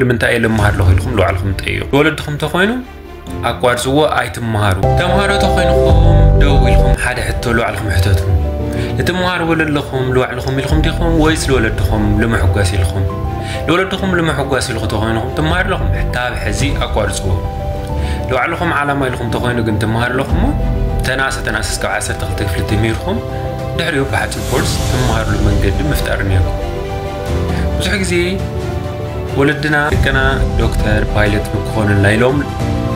ልምንታይ እየ ልምሃር ኣለኹ ኢልኩም ልባዕልኹም ጠይቁ። ወለድኹም ተኾይኑ ኣቋርፅዎ፣ ኣይትምሃሩ። ተምሃሮ ተኾይንኹም ደው ኢልኩም ሓደ ሕቶ ልባዕልኹም ሕተቱ። ልትምሃርዎ ለለኹም ልባዕልኹም ኢልኩም ዲኹም ወይስ ልወለድኹም ልምሕጓስ ኢልኩም? ልወለድኹም ልምሕጓስ ኢልኩ ተኾይንኹም ትምሃሩ ኣለኹም፣ ካብ ሕዚ ኣቋርፅዎ። ልባዕልኹም ዓላማ ኢልኩም ተኾይኑ ግን ትምሃሩ ኣለኹም እሞ ተናሰ ተናሰ እስካብ ዓሰርተ ክልተ ክፍሊ ተሚርኩም ድሕሪኡ ብሓፂር ኮርስ ትምሃርሉ መንገዲ ምፍጣር እኒአኩም። ብዙሕ ግዜ ወለድና ደቅና ዶክተር ፓይለት ንክኾኑልና ኢሎም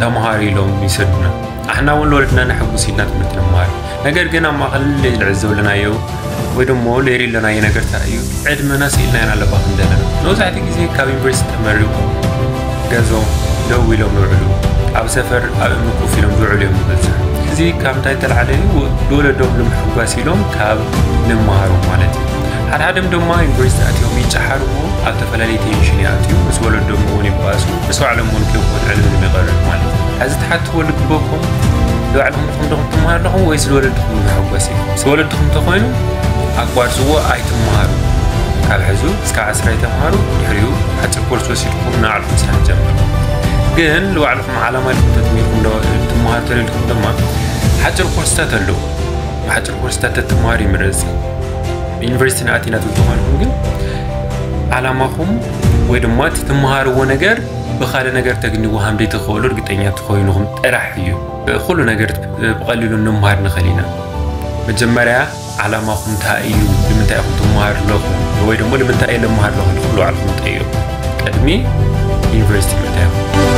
ተምሃሩ ኢሎም ይሰዱና። ኣሕና እውን ንወለድና ነሐጉስ ኢልና ትምህርቲ ንምሃር። ነገር ግን ኣብ ማእኸል ልዕዘብ ዘለናዮ ወይ ደሞ ሌሪ ኣለናዮ ነገር እንታይ እዩ? ዕድመና ስኢልና ኢና ኣለባ ክንደለና። መብዛሕትኡ ግዜ ካብ ዩኒቨርሲቲ ተመሪቑ ገዞም ደው ኢሎም ዝውዕሉ፣ ኣብ ሰፈር ኣብ እምኒ ኮፍ ኢሎም ዝውዕሉ እዮም ዝበዝሑ። እዚ ካብ እንታይ ተላዕለ እዩ? ወ- ንወለዶም ንምሕጓስ ኢሎም ካብ ንምሃሩ ማለት እዩ። ሓድሓደም ድማ ዩኒቨርሲቲ ኣትዮም ይጨሓሩ እሞ ኣብ ተፈላለየ ቴንሽን ይኣትዩ፣ ምስ ወለዶም እውን ይባእሱ፣ ምስ ባዕሎም እውን ከይኮን ዕልምልም ይቐርብ ማለት እዩ። ሕዚ ትሓትዎ ልግበኩም፣ ንባዕልኹም ዲኹም ዲኹም ትምሃሩ ኣለኹም ወይስ ንወለድኹም ንምሕጓስ እዩ? ንወለድኹም እንተኾይኑ ኣቋርፅዎ፣ ኣይትምሃሩ። ካብ ሕዚ እስካብ ዓስር ኣይተምሃሩ፣ ድሕሪኡ ሓፂር ኮርስ ወሲድኩም ንባዕልኹም ስራሕ ጀምሩ። ግን ንባዕልኹም ዓላማ ኢልኩም ተትሚርኩም ዶ ትምሃሩ ተደሊኹም ድማ ሓፂር ኮርስታት ኣለዉ። ብሓፂር ኮርስታት ተትምሃሩ ይምረፅ። ዩኒቨርሲቲ ንኣቲና ትብል ተኾይንኩም ግን ዓላማኹም ወይ ድማ እቲ ትምሃርዎ ነገር ብኻልእ ነገር ተግንይዎ ሃምደይ ትኽእሉ እርግጠኛ ትኾይንኹም ጥራሕ እዩ። ኩሉ ነገር ብቐሊሉ ንምሃር ንኽእል ኢና። መጀመርያ ዓላማኹም እንታይ እዩ? ንምንታይ ኢኹም ትምሃሩ ኣለኹም? ወይ ደሞ ንምንታይ እየ ልምሃር ኣለኹ ኢልኩም ንባዕልኹም ጠይቁ። ቅድሚ ዩኒቨርሲቲ ምእታይኩም።